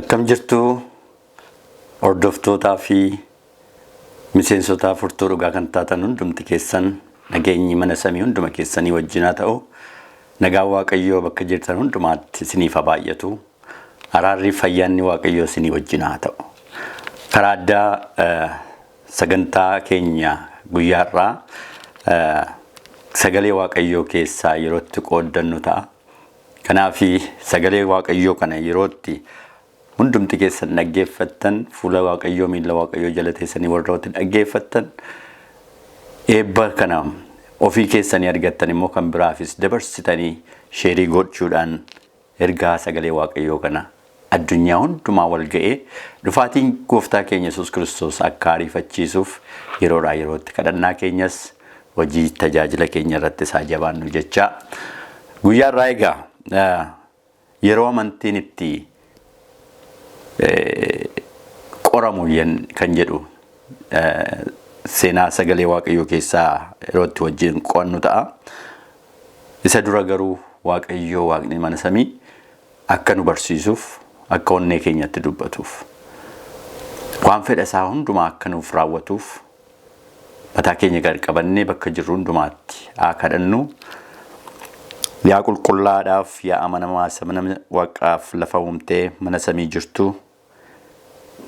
Akkam jirtu hordoftootaa fi miseensota furtuu dhugaa kan taatan hundumti keessan, nageenyi mana samii hunduma keessanii wajjin haa ta'u. Nagaan Waaqayyoo bakka jirtan hundumaatti isiniif haa baay'atu. Araarri fayyaanni Waaqayyoo isinii wajjin haa ta'u. Karaa addaa sagantaa keenya guyyaa har'aa sagalee Waaqayyoo keessaa yerootti qooddannu ta'a. Kanaaf sagalee Waaqayyoo kana yerootti hundumti keessan dhaggeeffattan, fuula Waaqayyoo, miilla Waaqayyoo jala teessanii warroota dhaggeeffattan, eebba kana ofii keessanii argattan immoo kan biraafis dabarsitanii share gochuudhaan ergaa sagalee Waaqayyoo kana addunyaa hundumaa wal ga'ee dhufaatiin gooftaa keenya Yesuus Kiristoos akka ariifachiisuuf yeroodhaa yerootti kadhannaa keenyas hojii tajaajila keenya irratti isaa jabaannu jecha. Guyyaa irraa egaa yeroo amantiin itti qoramu kan jedhu seenaa sagalee Waaqayyoo keessaa yeroo itti wajjin qo'annu ta'a. Isa dura garuu Waaqayyoo Waaqni mana samii akka nu barsiisuuf, akka onnee keenyatti dubbatuuf, waan fedha isaa hundumaa akka nuuf raawwatuuf mataa keenya gad qabannee bakka jirru hundumaatti haa kadhannu. Yaa qulqullaadhaaf, yaa amanamaa mana Waaqaaf lafa uumtee mana samii jirtu,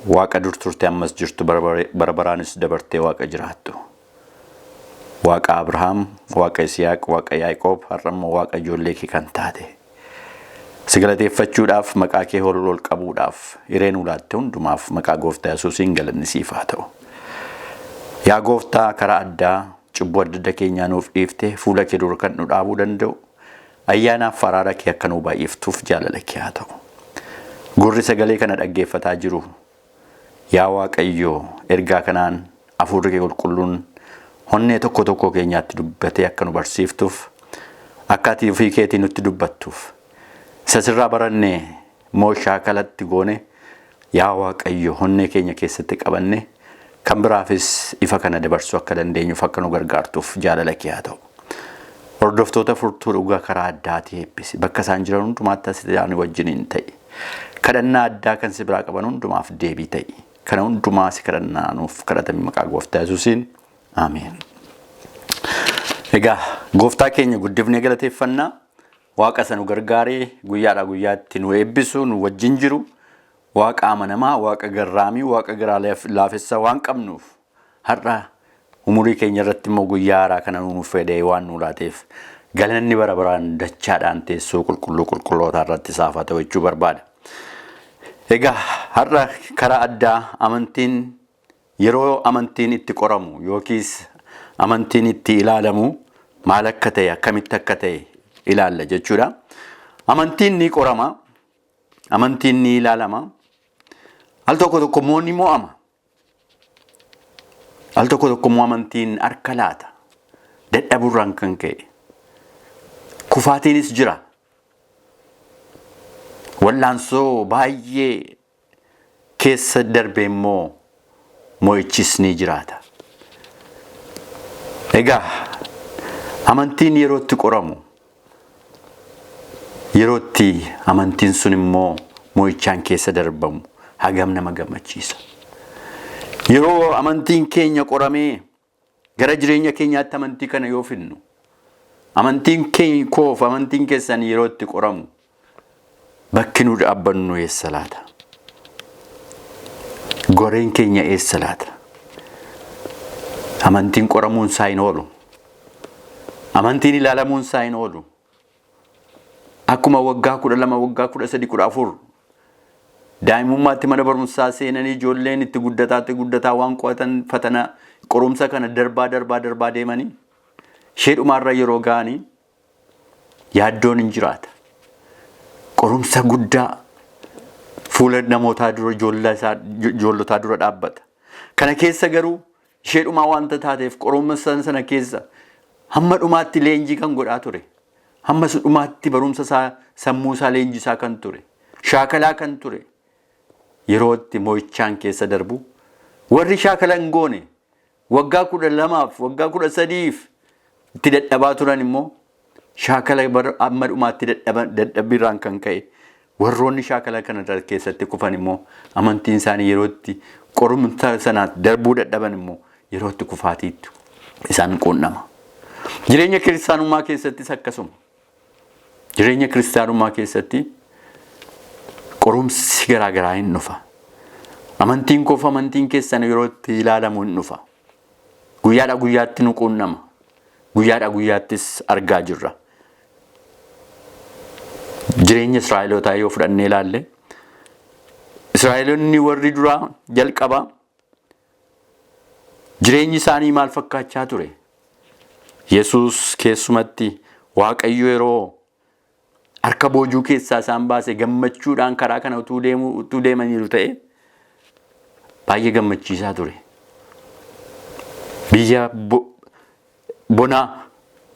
Waaqa dur turte, ammas jirtu, bara baraanis dabartee Waaqa jiraattu. Waaqa Abrahaam, Waaqa Isiyaaq, Waaqa Yaaqoob, har'a immoo Waaqa ijoollee kee kan taate. Si galateeffachuudhaaf, maqaa kee ol ol qabuudhaaf hiree nu laatte hundumaaf maqaa gooftaa Yesuusiin galanni siif haa ta'u. Yaa gooftaa, karaa addaa cubbuu adda adda keenyaa nuuf dhiiftee fuula kee dura kan nu dhaabuu danda'u ayyaanaaf araara kee akka nuu baay'iftuuf jaalala kee haa ta'u. Gurri sagalee kana dhaggeeffataa jiru, yaa Waaqayyo, ergaa kanaan hafuurri kee qulqulluun onnee tokko tokko keenyaatti dubbatee akka nu barsiiftuuf, akka ati ofii keetii nutti dubbattuuf, isa sirraa baranne immoo shaakalatti goone, yaa Waaqayyo, onnee keenya keessatti qabanne kan biraafis ifa kana dabarsuu akka dandeenyuuf akka nu gargaartuuf jaalala kee haa ta'u. Hordoftoota furtuu dhugaa karaa addaatii eebbisi. Bakka isaan jiran hundumaatti as isaanii wajjiniin ta'i. Kadhannaa addaa kan si biraa qaban hundumaaf deebii ta'i. Kana hundumaa si kadhannaa nuuf kadhatame maqaa gooftaa Yesuusiin. Ameen. Egaa gooftaa keenya guddifnee galateeffannaa. Waaqa isa nu gargaaree guyyaadhaa guyyaatti nu eebbisu, nu wajjin jiru. Waaqa amanamaa, Waaqa garraamii, Waaqa garaa laafessa waan qabnuuf, har'a umurii keenya irratti immoo guyyaa haaraa kana nuuf fedhee waan nu laateef galanni bara baraan dachaadhaan teessoo qulqulluu qulqullootaa irratti isaaf haa ta'u jechuu barbaada. Egaa har'a karaa addaa amantiin yeroo amantiin itti qoramu yookiis amantiin itti ilaalamu maal akka ta'e, akkamitti akka ta'e ilaalla jechuudha. Amantiin ni qorama. Amantiin ni ilaalama. Al tokko tokko immoo ni mo'ama. Al tokko tokko immoo amantiin harka laata. Dadhabuurraan kan ka'e. Kufaatiinis jira. Wallaansoo baay'ee keessa darbee immoo mo'ichis ni jiraata. Egaa amantiin yeroo itti qoramu, yeroo itti amantiin sun immoo mo'ichaan keessa darbamu hagam nama gammachiisa. Yeroo amantiin keenya qoramee gara jireenya keenyaatti amantii kana yoo fidnu, amantiin keenya koof amantiin keessan yeroo itti qoramu bakki nu dhaabbannu eessa laata? Goreen keenya eessa laata? Amantiin qoramuun isaa hin oolu. Amantiin ilaalamuun isaa hin oolu. Akkuma waggaa 12, waggaa 13, 14 daa'imummaatti mana barumsaa seenanii ijoolleen itti guddataa itti guddataa waan qo'atan fatana qorumsa kana darbaa darbaa darbaa deemanii ishee dhumaarra yeroo ga'anii yaaddoon hin jiraata. Qorumsa guddaa fuula namootaa dura, ijoollotaa dura dhaabbata. Kana keessa garuu ishee dhumaa wanta taateef qorumsa sana keessa hamma dhumaatti leenjii kan godhaa ture. Hamma dhumaatti barumsa isaa, sammuu isaa leenjisaa kan ture. Shaakalaa kan ture. Yeroo itti mo'ichaan keessa darbu, warri shaakala hin goone, waggaa 12f, waggaa 13f itti dadhabaa turan immoo shaakala amma dhumaatti dadhabbiirraan kan ka'e Warroonni shaakala kana keessatti kufan immoo amantiin isaanii yerootti qorumsa sana darbuu dadhaban immoo yerootti kufaatiitti isaan quunnama. Jireenya kiristaanummaa keessattis akkasuma. Jireenya kiristaanummaa keessatti qorumsi garaa garaa hin dhufa. Amantiin koof amantiin keessan yerootti ilaalamu hin dhufa. Guyyaadhaa guyyaatti nu quunnama. Guyyaadhaa guyyaattis argaa jirra. Jireenya Israa'elootaa yoo fudhannee ilaalle, Israa'eloonni warri duraa jalqabaa jireenyi isaanii maal fakkaachaa ture? Yesuus keessumatti Waaqayyo yeroo harka boojuu keessaa isaan baase gammachuudhaan karaa kana utuu deemaniiru ta'e baay'ee gammachiisaa ture. Biyya bonaa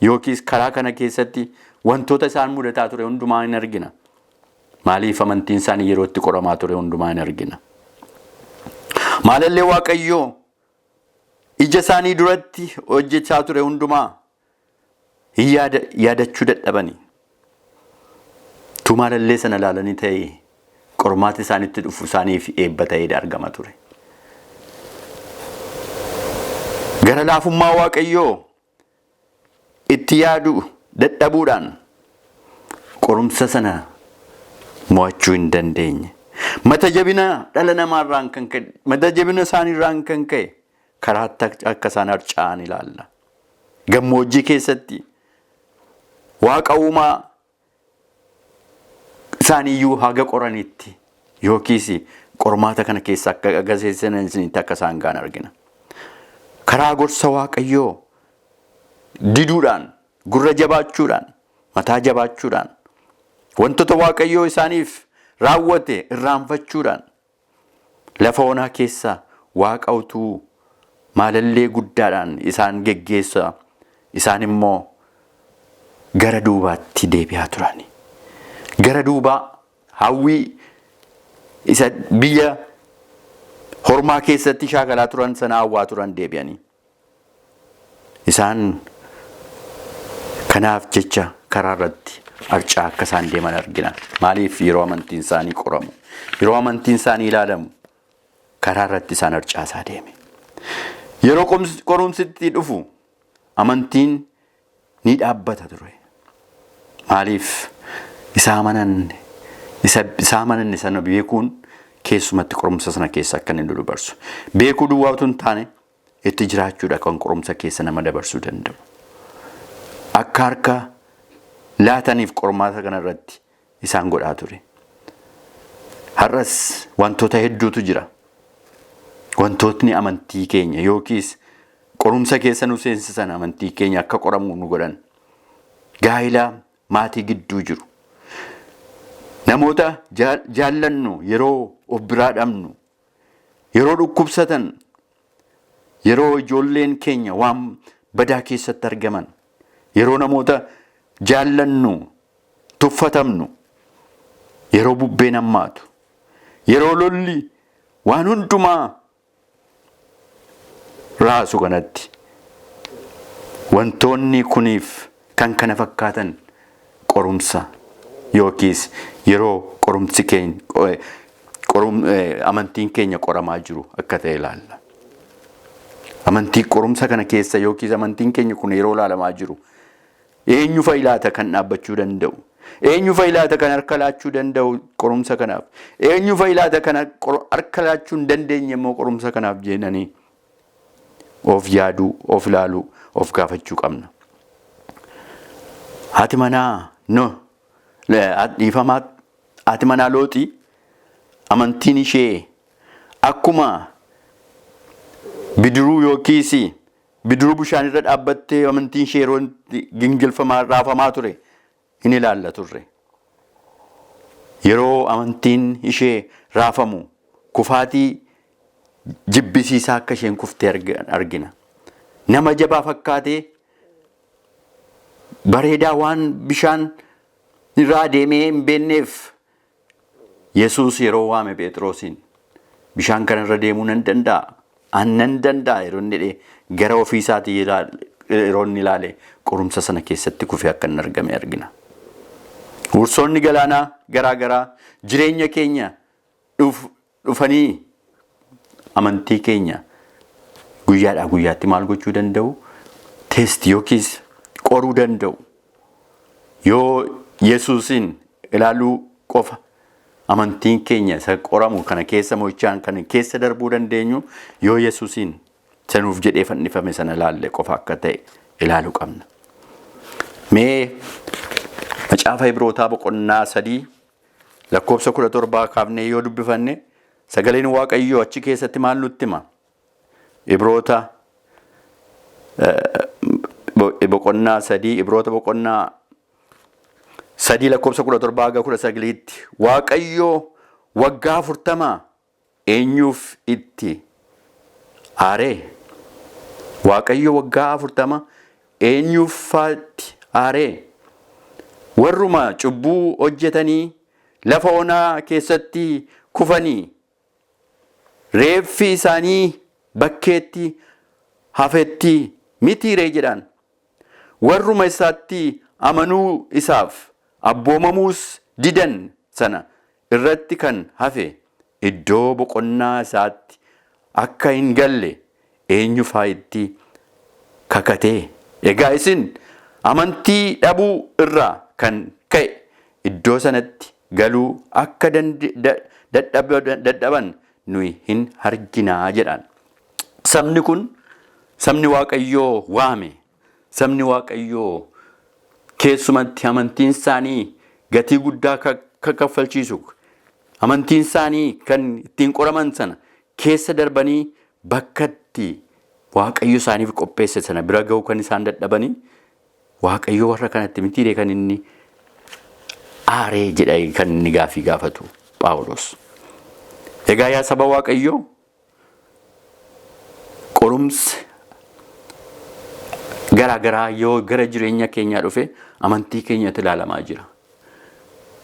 yookiis karaa kana keessatti wantoota isaan mudataa ture hundumaa hin argina. Maaliif amantiin isaanii yeroo itti qoramaa ture hundumaa hin argina. Maalallee Waaqayyoo ija isaanii duratti hojjechaa ture hundumaa hin yaadachuu dadhabani. Tu maalallee sana ilaalanii ta'e qormaati isaanitti dhufu isaaniif eebba ta'ee argama ture. Gara laafummaa Waaqayyoo itti yaadu dadhabuudhaan qorumsa sana mo'achuu hin dandeenye. Mata jabina dhala namaarraan kan ka'e, mata jabina isaaniirraan kan ka'e karaatti akka isaan harca'an ilaalla. Gammoojjii keessatti Waaqa uumaa isaaniiyyuu haga qoranitti yookiis qormaata kana keessa akka agarsiisanitti akka isaan ga'an argina. Karaa gorsa Waaqayyoo diduudhaan, gurra jabaachuudhaan, mataa jabaachuudhaan, wantoota Waaqayyoo isaaniif raawwate irraanfachuudhaan lafa onaa keessa Waaqa utuu maalallee guddaadhaan isaan geggeessa, isaan immoo gara duubaatti deebi'aa turan. Gara duubaa hawwii isa biyya hormaa keessatti shaakalaa turan sana hawwaa turan deebi'anii. Isaan kanaaf jecha karaa irratti harcaa akka isaan deeman argina. Maaliif yeroo amantiin isaanii qoramu, yeroo amantiin isaanii ilaalamu karaa irratti isaan harcaasaa deeme. Yeroo qorumsitti dhufu amantiin ni dhaabbata ture. Maaliif isa amananne sana beekuun keessumatti qorumsa sana keessa akka inni nu dabarsu. Beekuu duwwaa utuu hin taane itti jiraachuudha kan qorumsa keessa nama dabarsuu danda'u. Akka harka laataniif qormaata kanarratti isaan godhaa ture. Har'as wantoota hedduutu jira. Wantootni amantii keenya yookiis qorumsa keessa nu seensisan amantii keenya akka qoramu nu godhan. Gaa'ila maatii gidduu jiru. Namoota jaallannu yeroo of biraa dhabnu, yeroo dhukkubsatan, yeroo ijoolleen keenya waan badaa keessatti argaman, yeroo namoota jaallannu tuffatamnu, yeroo bubbeen hammaatu, yeroo lolli waan hundumaa raasu kanatti wantoonni kuniif kan kana fakkaatan qorumsa yookiis yeroo qorumsi keenya amantiin keenya qoramaa jiru akka ta'e ilaalla. Amantii qorumsa kana keessa yookiis amantiin keenya kun yeroo ilaalamaa jiru eenyu fa'i laata kan dhaabbachuu danda'u? Eenyu fa'i laata kan harka laachuu danda'u qorumsa kanaaf? Eenyu fa'i laata kan harka laachuu hin dandeenye immoo qorumsa kanaaf jennanii of yaaduu, of ilaaluu, of gaafachuu qabna. Haati manaa no dhiifamaa haati manaa Looxii amantiin ishee akkuma bidiruu yookiis bidiruu bishaan irra dhaabbattee amantiin ishee yeroo gingilfamaa raafamaa ture hin ilaalla turre. Yeroo amantiin ishee raafamu kufaatii jibbisiisaa akka isheen kuftee argina. Nama jabaa fakkaatee bareedaa waan bishaan irraa deemee hin beekneef Yesuus yeroo waame Phexrosiin bishaan kanarra deemuu nan danda'a, an nan danda'a yeroo inni jedhee gara ofii isaatii yeroo inni ilaale qorumsa sana keessatti kufee akka inni argame argina. Huursoonni galaanaa garaa garaa jireenya keenya dhufanii amantii keenya guyyaadhaa guyyaatti maal gochuu danda'u? Test yookiis qoruu danda'u. Yoo Yesuusin ilaaluu qofa amantiin keenya isa qoramu kana keessa mo'ichaan kana keessa darbuu dandeenyu yoo Yesuusin sanuuf jedhee fannifame sana ilaalle qofa akka ta'e ilaaluu qabna. Mee Macaafa Ibrootaa boqonnaa 3 lakkoofsa 17 kaafnee yoo dubbifanne sagaleen Waaqayyoo achi keessatti maal nutti hima? Ibroota boqonnaa 3, Ibroota boqonnaa 3 lakkoofsa 17 haga 19tti, Waaqayyoo waggaa 40 eenyuuf itti aaree? Waaqayyo waggaa 40 eenyuufaatti aaree? Warruma cubbuu hojjetanii lafa onaa keessatti kufanii reeffi isaanii bakkeetti hafetti mitiiree jedhaan. Warruma isaatti amanuu isaaf abboomamuus didan sana irratti kan hafe iddoo boqonnaa isaatti akka hin galle eenyufaa itti kakatee? Egaa isin amantii dhabuu irraa kan ka'e iddoo sanatti galuu akka dadhaban nuyi hin arginaa jedhaan. Sabni kun sabni Waaqayyoo waame, sabni Waaqayyoo keessumatti amantiin isaanii gatii guddaa kan kaffalchiisu, amantiin isaanii kan ittiin qoraman sana keessa darbanii bakka itti Waaqayyo isaaniif qopheesse sana bira ga'uu kan isaan dadhabanii, Waaqayyo warra kanatti mitiiree kan inni aaree jedha kan inni gaaffii gaafatu Phaawulos. Egaa yaa saba Waaqayyoo, qorumsi garaa garaa yoo gara jireenya keenyaa dhufe amantii keenyatti ilaalamaa jira.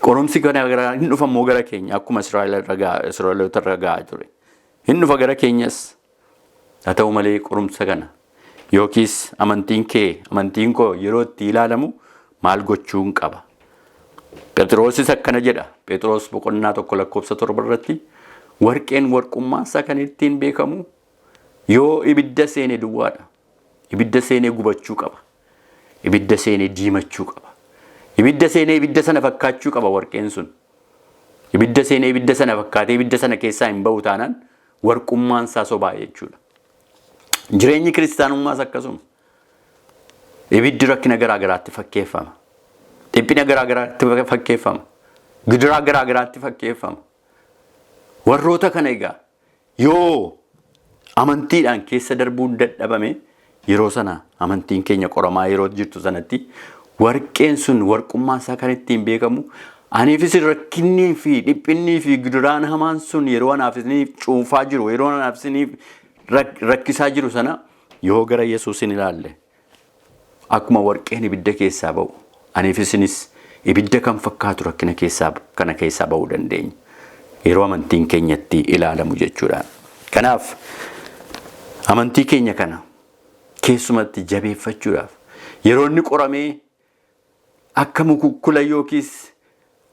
Qorumsi garaa garaa hin dhufa immoo gara keenya, akkuma Israa'eloota irra gahaa ture. Hin dhufa gara keenyas. Haa ta'u malee qorumsa kana yookiis amantiin kee, amantiin koo yeroo itti ilaalamu maal gochuun qaba? Phexrosis akkana jedha. Phexros boqonnaa 1 lakkoofsa 7 irratti, warqeen warqummaan isaa kan ittiin beekamu yoo ibidda seene duwwaadha. Ibidda seenee gubachuu qaba. Ibidda seenee diimachuu qaba. Ibidda seenee ibidda sana fakkaachuu qaba warqeen sun. Ibidda seenee ibidda sana fakkaatee ibidda sana keessaa hin ba'u taanaan warqummaan isaa sobaa jechuudha. Jireenyi kiristaanummaas akkasuma. Ibiddi rakkina garaa garaatti fakkeeffama. Dhiphina garaa garaatti fakkeeffama. Gidiraa garaa garaatti fakkeeffama. Warroota kana egaa yoo amantiidhaan keessa darbuun dadhabame, yeroo sana amantiin keenya qoramaa yeroo jirtu sanatti warqeen sun warqummaan isaa kan ittiin beekamu, aniifis rakkinnii fi dhiphinnii fi gidiraan hamaan sun yeroo anaaf isiniif cuunfaa jiru, yeroo anaaf isiniif rakkisaa jiru sana yoo gara Yesuusin ilaalle, akkuma warqeen ibidda keessaa ba'u aniif isinis ibidda kan fakkaatu rakkina keessaa kana keessaa ba'uu dandeenya. Yeroo amantiin keenyatti ilaalamu jechuudha. Kanaaf amantii keenya kana keessumatti jabeeffachuudhaaf yeroo inni qoramee akka mukukkula yookiis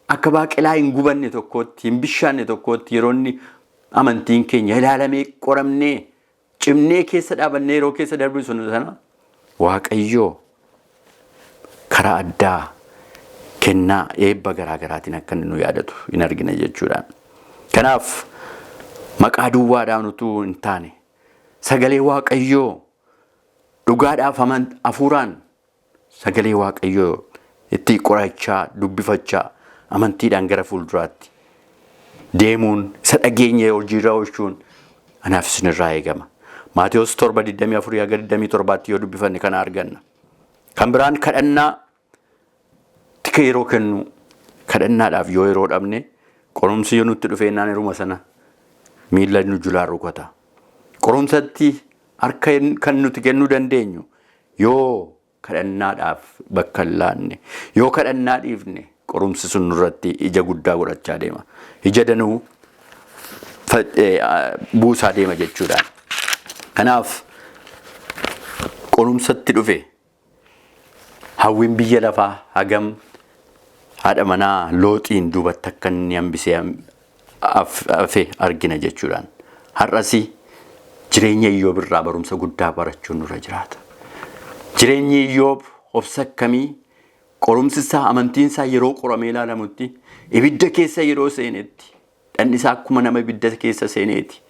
akka baaqelaa hin gubanne tokkootti, hin bishaanne tokkootti, yeroo inni amantiin keenya ilaalamee qoramnee cimnee keessa dhaabannee yeroo keessa darbinu sana, Waaqayyoo karaa addaa kennaa eebba garaa garaatiin akka inni nu yaadatu hin argina jechuudha. Kanaaf maqaa duwwaadhaan utuu hin taane sagalee Waaqayyoo dhugaadhaaf hafuuraan sagalee Waaqayyoo itti qorachaa, dubbifachaa, amantiidhaan gara fuulduraatti deemuun, isa dhageenya hojiirra oolchuun anaaf isinirraa eegama. Maatewos 7:24 haga 27tti yoo dubbifanne kana arganna. Kan biraan kadhannaa tika yeroo kennu. Kadhannaadhaaf yoo yeroo dhabne, qorumsi yoo nutti dhufeennaan yeruma sana miilla nu julaa rukata. Qorumsatti harka kan nuti kennuu dandeenyu yoo kadhannaadhaaf bakka hin laanne, yoo kadhannaa dhiifne, qorumsi sun nurratti ija guddaa godhachaa deema. Ija danuu buusaa deema jechuudha. Kanaaf qorumsatti dhufe hawwiin biyya lafaa hagam Haadha manaa Looxiin duubatti akka inni hambisee hafe argina jechuudhaan. Har'as jireenya Iyyoob irraa barumsa guddaa barachuun nurra jiraata. Jireenyi Iyyoob obsa akkamii, qorumsi isaa, amantiin isaa yeroo qoramee ilaalamutti, ibidda keessa yeroo seenetti, dhalli isaa akkuma nama ibidda keessa seeneeti.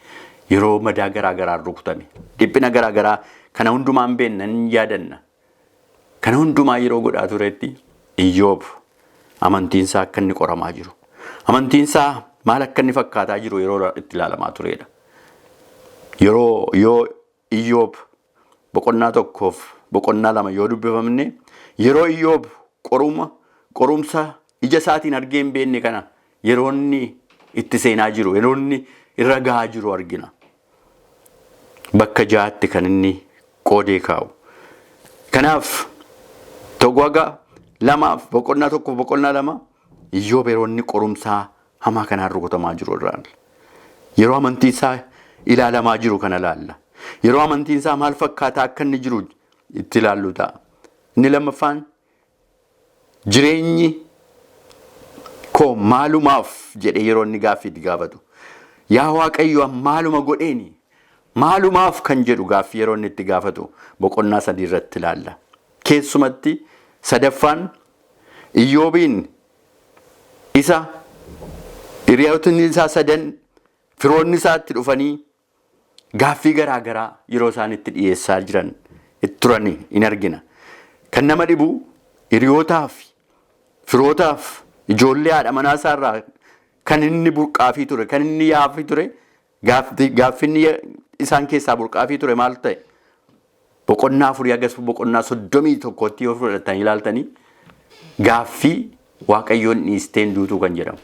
Yeroo madaa garaa garaan rukutame, dhiphina garaa garaa kana hundumaa hin beekna, hin yaadanna. Kana hundumaa yeroo godhaa turetti Iyyoob amantiin isaa akka inni qoramaa jiru, amantiin isaa maal akka inni fakkaataa jiru yeroo itti ilaalamaa turedha. Yeroo yoo Iyyoob boqonnaa 1f boqonnaa 2 yoo dubbifamne, yeroo Iyyoob qorumsa ija isaatiin argee hin beekne kana yeroo inni itti seenaa jiru, yeroo inni irra gahaa jiru argina. Bakka ja'aatti kan inni qoodee kaa'u. Kanaaf 1 haga 2f boqonnaa 1 boqonnaa 2 Iyyoob yeroo inni qorumsaa hamaa kanaan rukutamaa jiru irraa, yeroo amantii isaa ilaalamaa jiru kana ilaalla. Yeroo amantiin isaa maal fakkaataa akka inni jiru itti ilaallu ta'a. Inni lammaffaan, jireenyi koo maalumaaf jedhee yeroo inni gaaffii itti gaafatu. Yaa Waaqayyo, maaluma godheeni? Maalumaaf kan jedhu gaaffii yeroo inni itti gaafatu boqonnaa 3 irratti ilaalla. Keessumatti sadaffaan, Iyyoobiin isa hiriyootni isaa sadan, firoonni isaatti dhufanii gaaffii garaa garaa yeroo isaan itti dhiyeessaa jiran itti turan in argina. Kan nama dhibu, hiriyootaaf, firootaaf, ijoollee haadha manaa isaarraa kan inni burqaafii ture, kan inni yaafii ture, gaaffinni isaan keessaa burqaafii ture maal ta'e? Boqonnaa 4 haga boqonnaa 31tti yoo fudhatanii ilaaltanii, gaaffii Waaqayyoon dhiisteen duutuu kan jedhamu.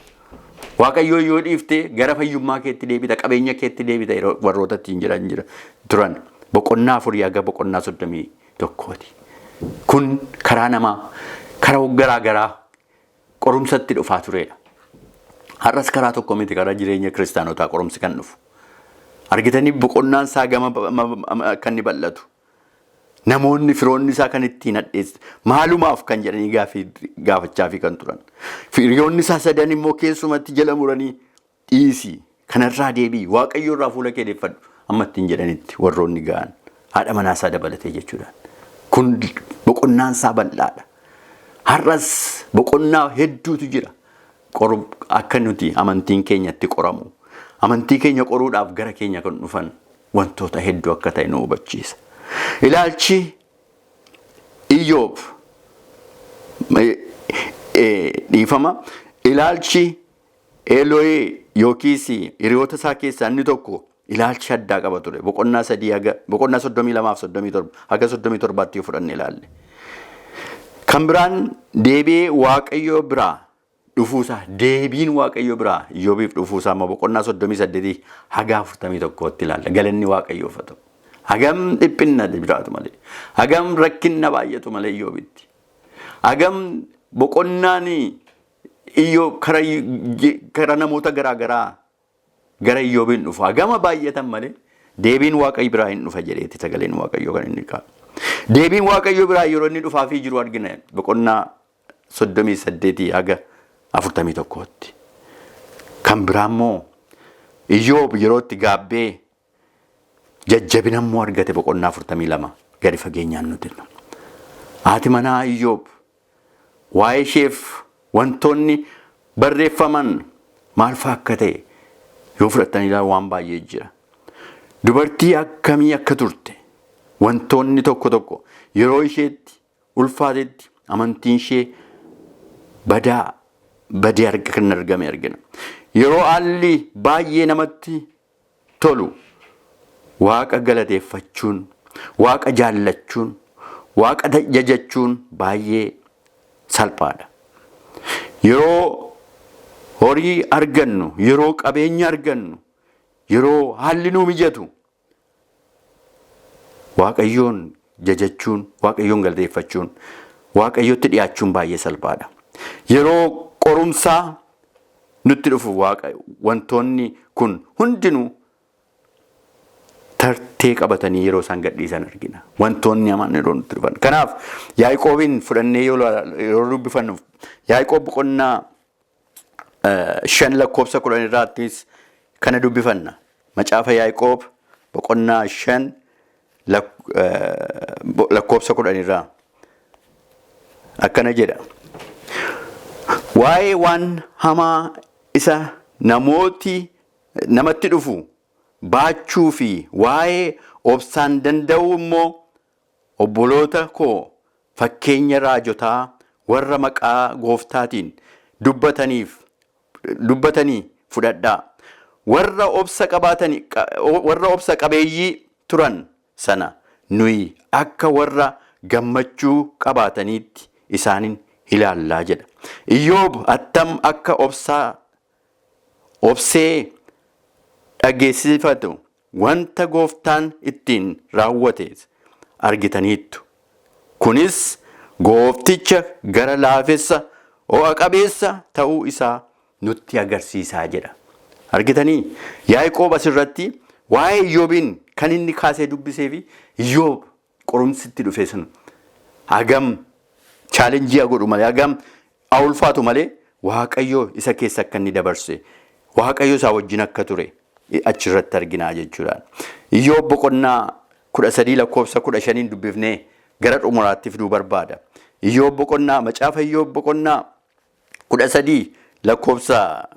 Waaqayyoon yoo dhiiftee gara fayyummaa keetti deebita, qabeenya keetti deebita yeroo warroota ittiin jedhan jira turan. Boqonnaa 4 haga boqonnaa 31ti. Kun karaa namaa, karaa garaa garaa qorumsatti dhufaa turedha. Har'as karaa tokko miti karaa jireenya kiristaanotaa qorumsi kan dhufu. Argitanii, boqonnaan isaa gama akka inni bal'atu. Namoonni firoonni isaa kan ittiin hadheesse maalumaaf kan jedhanii gaaffii gaafachaa fi kan turan. Hiriyoonni isaa sadan immoo keessumatti jala muranii, dhiisii, kanarraa deebi'i, Waaqayyo irraa fuula kee deeffadhu amma ittiin jedhanitti warroonni ga'an, haadha manaa isaa dabalatee jechuudhaan. Kun boqonnaan isaa bal'aadha. Har'as boqonnaa hedduutu jira. Akka nuti amantiin keenya itti qoramu. Amantii keenya qoruudhaaf gara keenya kan dhufan wantoota hedduu akka ta'e nu hubachiisa. Ilaalchi Iyyoob, dhiifama, ilaalchi Eelooyee yookiis hiriyoota isaa keessaa inni tokko ilaalchi addaa qaba ture. Boqonnaa 3 haga boqonnaa 32f 37 haga 37tti yoo fudhanne ilaalle. Kan biraan deebi'ee Waaqayyo biraa dhufuusaa, deebiin Waaqayyo biraa Iyyoobiif dhufuusaa immoo boqonnaa 38 haga 41tti ilaalla. Galanni Waaqayyoof haa ta'u. Hagam dhiphinna jiraatu malee, hagam rakkinna baay'atu malee Iyyoobitti, hagam boqonnaan Iyyoob kara namoota garaa garaa gara Iyyoobiin dhufu hagama baay'atan malee, deebiin Waaqayyo biraa hin dhufa jedheeti sagaleen Waaqayyoo kan inni kaa'u. Deebiin Waaqayyo biraa yeroo inni dhufaafii jiru argina boqonnaa 38 haga 41tti. Kan biraa immoo Iyyoob yeroo itti gaabbee jajjabina immoo argate boqonnaa 42 gadi fageenyaan nuti hima. Haati manaa Iyyoob, waa'ee isheef wantoonni barreeffaman maal fa'aa akka ta'e yoo fudhattanii ilaalan waan baay'ee jira. Dubartii akkamii akka turte, wantoonni tokko tokko yeroo isheetti ulfaatetti amantiin ishee badaa badee arga kan argame argina. Yeroo haalli baay'ee namatti tolu Waaqa galateeffachuun, Waaqa jaallachuun, Waaqa jajachuun baay'ee salphaadha. Yeroo horii argannu, yeroo qabeenya argannu, yeroo haalli nuu mijatu Waaqayyoon jajachuun, Waaqayyoon galateeffachuun, Waaqayyotti dhiyaachuun baay'ee salphaadha. Yeroo qorumsaa nutti dhufu Waaqa wantoonni kun hundinuu Tartee qabatanii yeroo isaan gadhiisan argina. Wantoonni hamaan yeroo nutti dhufan. Kanaaf Yaaqoobiin fudhannee yeroo dubbifannu Yaaqoob boqonnaa 5 lakkoofsa 10 irraattis kana dubbifanna. Macaafa Yaaqoob boqonnaa 5 lakkoofsa 10 irraa akkana jedha. Waa'ee waan hamaa isa namooti namatti dhufu baachuu fi waa'ee obsaan danda'uu immoo obboloota koo fakkeenya raajotaa warra maqaa gooftaatiin dubbatanii fudhadhaa. Warra obsa qabaatanii warra obsa qabeeyyii turan sana nuyi akka warra gammachuu qabaataniitti isaanin ilaallaa jedha. Iyyoob attam akka obsee dhageessifatu wanta gooftaan ittiin raawwate argitaniittu. Kunis goofticha gara laafessa ho'a qabeessa ta'uu isaa nutti agarsiisaa jedha. Argitanii Yaaqoob asirratti waa'ee Iyyoobiin kan inni kaasee dubbisee fi Iyyoob qorumsitti dhufe sun hagam challenge godhu malee, hagam ulfaatu malee, Waaqayyo isa keessa akka inni dabarse, Waaqayyo isaa wajjin akka ture achirratti arginaa jechuudha. Iyyoob boqonnaa 13 lakkoofsa 15n dubbifnee gara xumuraatti fiduu barbaada. Iyyoob boqonnaa macaafa Iyyoob boqonnaa 13 lakkoofsa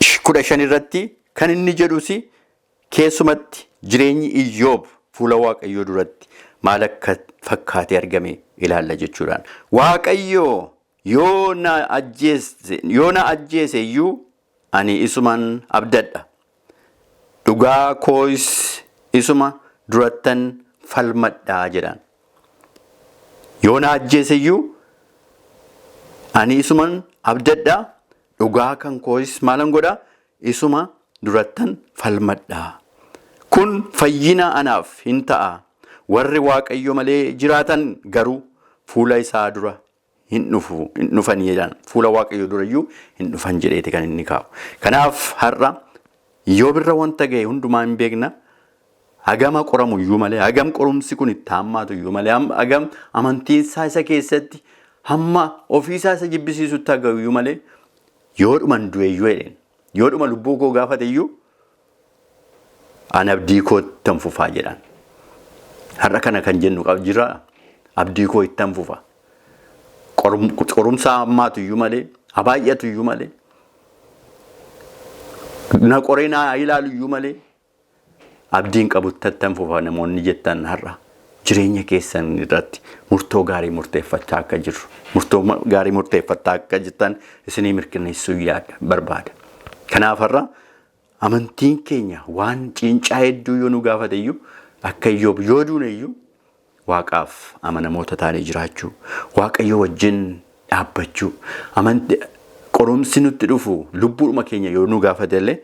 15 irratti kan inni jedhus keessumatti jireenyi Iyyoob fuula Waaqayyoo duratti maal akka fakkaatee argame ilaalla jechuudhaan. Waaqayyo yoo na ajjeese iyyuu ani isuman abdadha. Dhugaa koos isuma durattan falmadhaa jedhaan. Yoo na ajjeese iyyuu ani isuman abdadha. Dhugaa kan koos maalan godha? Isuma durattan falmadhaa. Kun fayyina anaaf hin ta'a. Warri Waaqayyo malee jiraatan garuu fuula isaa dura hin dhufu hin dhufanii jedhan. Fuula Waaqayyo durayyuu hin dhufan jedheeti kan inni kaa'u. Kanaaf har'a Iyyoob irra wanta ga'e hundumaa hin beekna. Hagama qoramu iyyuu malee, hagam qorumsi kun itti hammaatu iyyuu malee, hagam amantiin isaa isa keessatti hamma ofiisaa isa jibbisiisutti hagahu iyyuu malee, yoodhuma du'e iyyuu jedheen, yoodhuma lubbuu koo gaafate iyyuu ani abdii koo ittan fufaa jedhaan. Har'a kana kan jennu qab jira, abdii koo ittan fufa. Qorumsa hammaatu iyyuu malee, habaay'atu iyyuu malee, na qoree naa ilaalu iyyuu malee, abdiin qabu ittan fufa namoonni jettan har'a jireenya keessan irratti murtoo gaarii murteeffachaa akka jirru, murtoo gaarii murteeffachaa akka jirtan isinii mirkaneessuu yaada barbaada. Kanaaf har'a amantiin keenya waan cincaa hedduu yoo nu gaafate iyyuu, akka Iyyoob yoo duune iyyuu Waaqaaf amanamoota taanee jiraachuu, Waaqayyo wajjin dhaabbachuu, amantii qorumsi nutti dhufu lubbuudhuma keenya yoo nu gaafate illee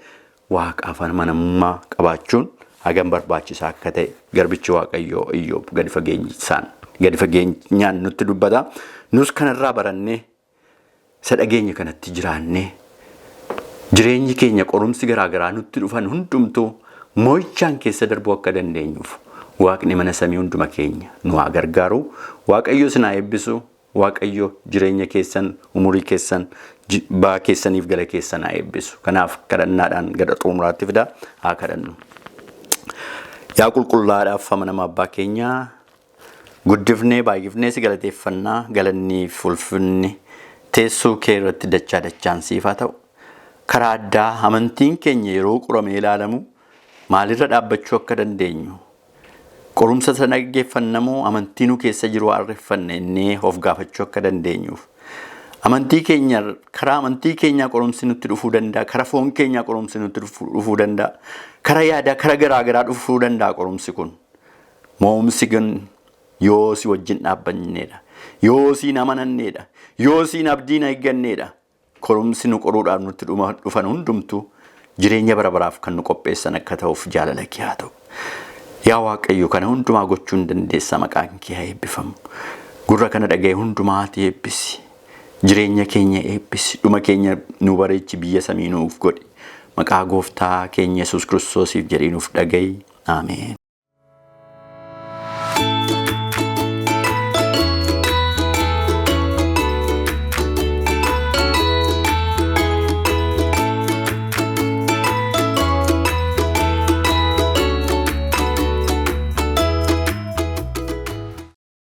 Waaqaaf amanamummaa qabaachuun hagam barbaachisaa akka ta'e garbichi Waaqayyoo Iyyoob gadi fageenyaan nutti dubbata. Nus kanarraa barannee isa dhageenya kanatti jiraannee jireenyi keenya qorumsi garaagaraa nutti dhufan hundumtuu mo'ichaan keessa darbuu akka dandeenyuuf Waaqni mana samii hunduma keenya nu haa gargaaru. Waaqayyo isin haa eebbisu. Waaqayyo jireenya keessan, umurii keessan, baa keessaniif gala keessan haa eebbisu. Kanaaf kadhannaadhaan gara xumuraatti fida, haa kadhannu. Yaa qulqullaadhaaf amanama abbaa keenyaa, guddifnee baay'ifnee si galateeffannaa. Galannii fi ulfinni teessoo kee irratti dachaa dachaan siif haa ta'u. Karaa addaa amantiin keenya yeroo qoramee ilaalamu maalirra dhaabbachuu akka dandeenyu, qorumsa sana dhaggeeffannamoo amantii nu keessa jiru haareffanne innee of gaafachuu akka dandeenyuuf. Amantii keenya, karaa amantii keenyaa qorumsi nutti dhufuu danda'a. Karaa foon keenyaa qorumsi nutti dhufuu danda'a. Karaa yaadaa, karaa garaa garaa dhufuu danda'a qorumsi kun. Mo'umsi kun yoo si wajjin dhaabbanneedha. Yoo siin amananneedha. Yoo siin abdiin eegganneedha. Qorumsi nu qoruudhaaf nutti dhufan hundumtuu jireenya bara baraaf kan nu qopheessan akka ta'uuf jaalala kee haa ta'u. Yaa Waaqayyo, kana hundumaa gochuu hin dandeessa, maqaan kee haa eebbifamu. Gurra kana dhaga'e hundumaati eebbisi. Jireenya keenya eebbisi. Dhuma keenya nu bareechi, biyya samii nuuf godhi. Maqaa Gooftaa keenya Yesuus Kiristoosiif jedhii nuuf dhaga'i. Ameen.